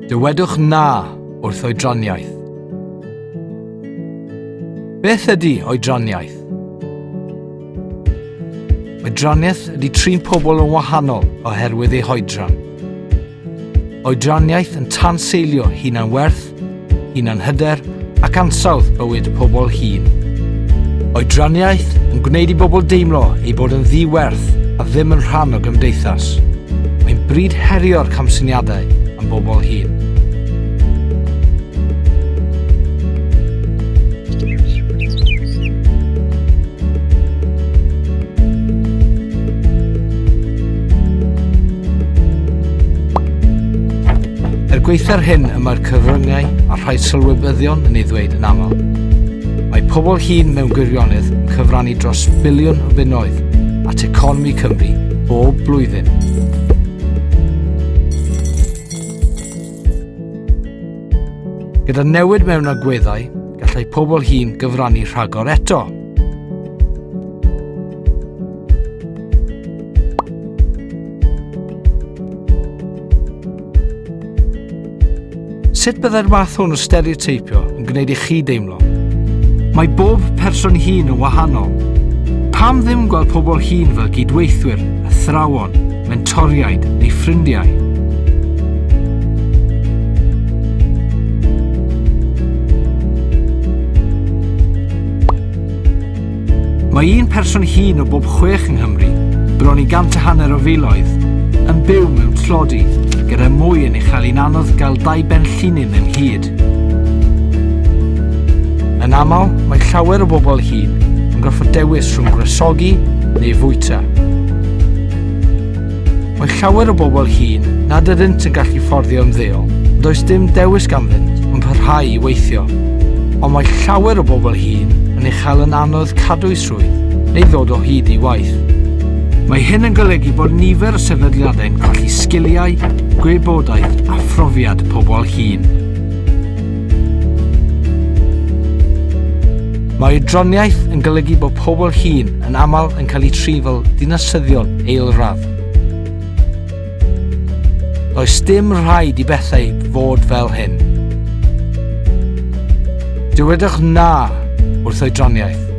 Dywedwch na wrth oedraniaeth. Beth ydy oedraniaeth? Oedraniaeth ydy trin pobl yn wahanol oherwydd eu hoedran. Oedraniaeth yn tanseilio hunan-werth, hunan-hyder ac ansawdd bywyd pobl hŷn. Oedraniaeth yn gwneud i bobl deimlo eu bod yn ddiwerth a ddim yn rhan o gymdeithas. Mae'n bryd herio'r camsyniadau am bobl hŷn. Er gwaetha'r hyn y mae'r cyfryngau a rhai sylwebyddion yn ei ddweud yn aml, mae pobl hŷn mewn gwirionedd yn cyfrannu dros biliwn o bunnoedd at economi Cymru bob blwyddyn. Gyda newid mewn agweddau, gallai pobl hŷn gyfrannu rhagor eto. Sut byddai'r math hwn o stereoteipio yn gwneud i chi deimlo? Mae bob person hŷn yn wahanol. Pam ddim gweld pobl hŷn fel gydweithwyr, athrawon, mentoriaid neu ffrindiau? Mae un person hŷn o bob 6 yng Nghymru, bron i 150 o filoedd, yn byw mewn tlodi, gyda mwy yn ei chael hi'n anodd gael dau ben llinyn ynghyd. Yn aml, mae llawer o bobl hŷn yn gorfod dewis rhwng gwresogi neu fwyta. Mae llawer o bobl hŷn nad ydynt yn gallu fforddio ymddeol, ond does dim dewis ganddynt ond parhau i weithio. Ond mae llawer o bobl hŷn yn ei chael yn anodd cadw eu swydd neu ddod o hyd i waith. Mae hyn yn golygu bod nifer o sefydliadau'n colli sgiliau, gwybodaeth a phrofiad pobl hŷn. Mae oedraniaeth yn golygu bod pobl hŷn yn aml yn cael eu trin fel dinasyddion eilradd. Does dim rhaid i bethau fod fel hyn. Dywedwch na wrth oedraniaeth.